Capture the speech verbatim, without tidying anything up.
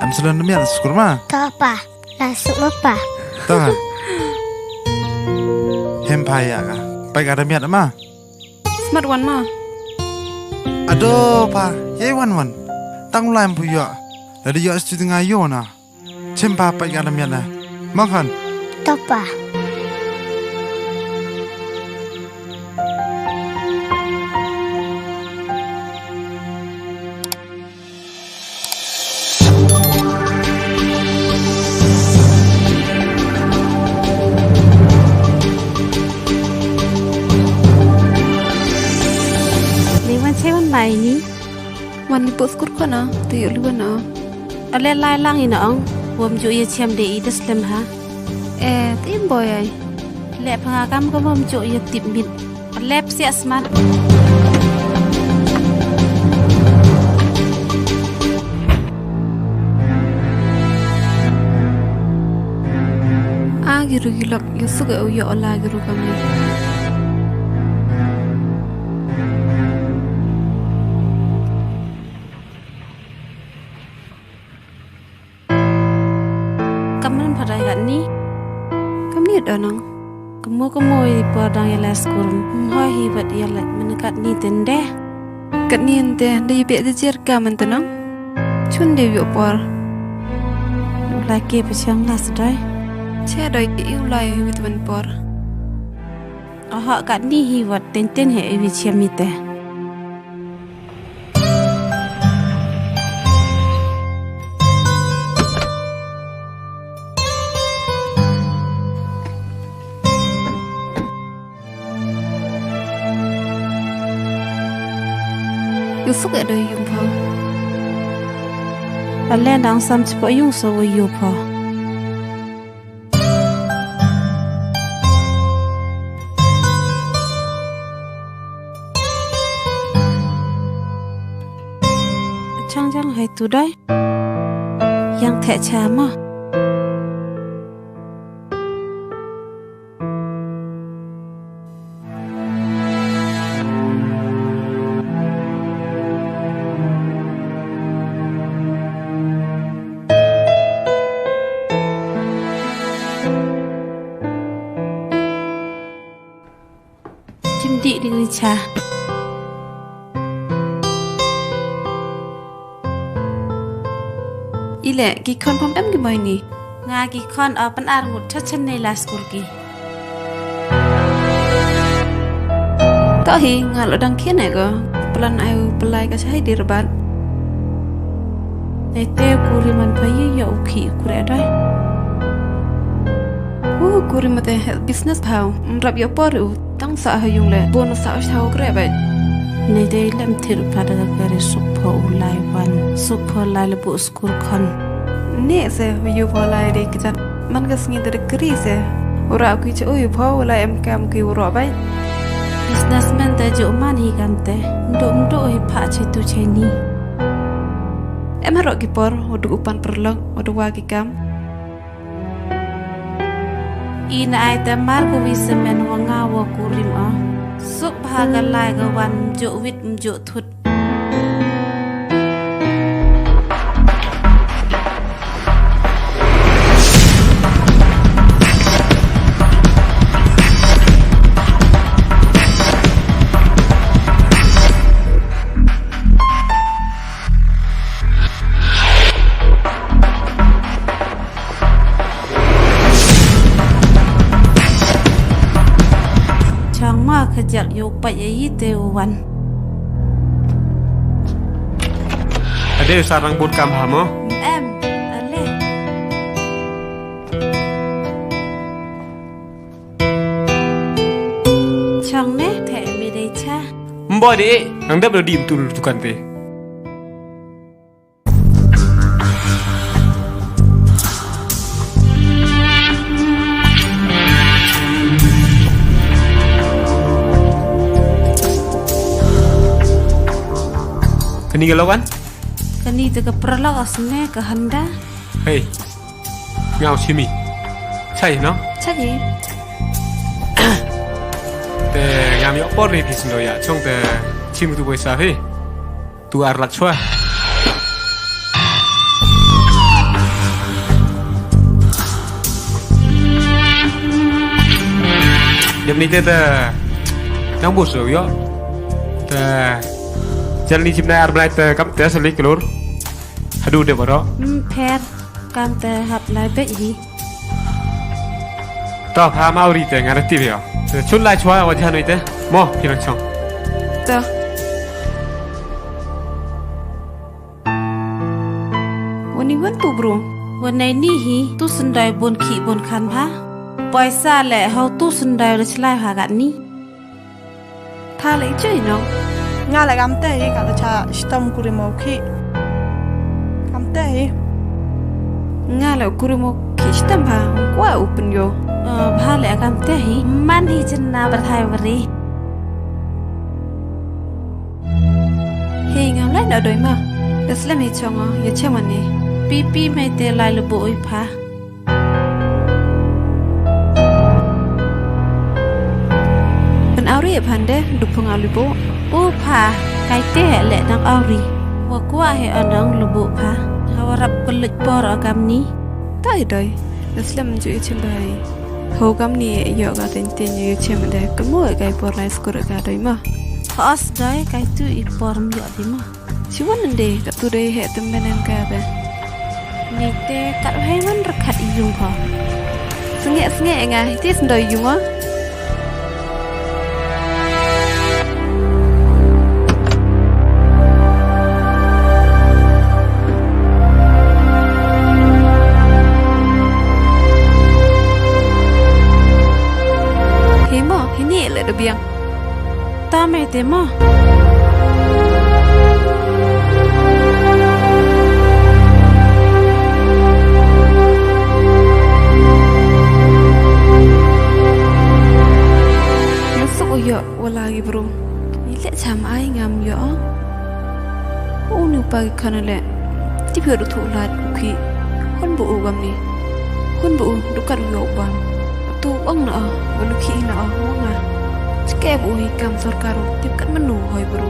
Em salon da miat skur ma? To pa. La suk ma pa. To ka. Hem pa ya ka. Pai ka da miat ma. Smat wan ma. Ado pa, ye wan wan. Tang lai em pu yo. Lada yo stu nga yo na. Chem pa pai ka da miat na. Ma khan. To pa. Ni wan che wan bai ni. Wan ni pus kur ko na, tu yu lu wan na. Ale lai lang i na ong, wam ju ya chem de i des lem ha. Eh, tim boy ai. Le phanga kam ko wam ju ya tip mit. Lep siah smat. A ki ru ki lok, ya suk e u yoh la ki ru kam ni. Kam man phadai kat ni. Kam ni da nang. Kamo kamo i por dang ya la skur. Mhoi hi wat ya la man kat ni ten de. Kat ni en te de i beh de jer ka man te nang. Chun de yoh por. La ke pa chang la sdai. Che doi i u lai hi wit wan por. Aha kat ni hi wat ten ten he i wi chem i te. Yu suk e do yung pho. Ale dang sam chipo yung so wo yu pho. Chang chang hai tu dai. Yang the cha ma. Chim dih ding ni cha. Ile, ki khon pham em ki moi ni. Nga ki khon o pan ar ngut cha chen nei la skur ki. To hi, nga lo dang kien e ko. Plan ai u pelai ka chai di rebat. Nei te kuri man pa yi ya u khi kure dai. U kuri mate business phau. Mrap ya por u. Tang sa ha yung le. Bon sa u chau kre bai. Nei te lem thir pa da ka kare suk pho u lai wan. Suk pho lai le bu skur khon. Ne se, yu pho lai de ki chat. Man ka sngi da kri se. Ura ki cha u yu pho u lai em kam ki ura bai. Businessman da ju man hi kam te. Ndo ndo hi pha che tu che ni. Em haro ki por, u du u pan perlok, u du wa ki kam. I na ai te mar ka wi semen wa nga wa kurim o. Suk bha ka lai ka wan mjo wit mjo thut. Chang ma khajak yow pait ya i te u wan. Ade u sarang bun kam ha mo? Em, ale. Chang ne, the mi de cha. Mbo de, nang dep lo di mtul tukan te. Kani ka lokan? Kani te ka pralok asne ka handa. Hey, ngau simi. Chai, no? Chai. Te ngam yoh por ni phi sno ya, chong te chim tu poisa phi. Tu ar lak chwa. Ni te te nang bu su yo. Te jal ni chim na ar bnai te kam te sali klur. Hadu de baro. Hmm, pher. Kam te hap lai bek hi. To, ha mau ri te nga reti yo. Te chun lai chwa wa jhan wi te. Mo, phi nang chong. To. Wani wan tu bro. Wanai ni hi tu sendai bun khi bun khan bha. Paisa le hau tu sendai le chlai ha gat ni. Tha le i chei no. Nga le kam te hi ka le cha stam kuri mo khi. Kam te hi. Nga le kuri mo khi stam bha. Kwa u pynyo. Eh, bha le kam te hi. Man hi chen na bar thai wari. Hei, ngam lai na doi ma. Da slem hi chong o, ya chem ane. Pi pi mai te lai le bo oi pha. Kan auri e phan de, du phung auri bo. U pha, kai te he le dang auri. Wa kwa he anang le bo pha. Hawa rap pelik por o kam ni. Tai doi, da slem ju ya chem bai. Ho kam ni yo ka ten ten yo chem de, kamo kai por lai skur ka doi ma. Khos doi, kai tu i por m yo di ma. Chiwan nde, ka tu doi he tem benen ka de. Ni te, kat hai man rakat i yung ho. Senge, senge nga, hiti sendoi yung o. Hei mo, hini le da biang. Ta me te mo. Masuk u yo wala gi bro. Ni le cham ai ngam yo. U ni pa gi khana le. Ti phi ru thu lat u khi. Hon bu u gam ni. Hon bu u du kat u yo u bam. Tu ong na o, ba nu khi na o, ong na. Chke bu u hi kam sorkar u, tip kat manu hoi bro.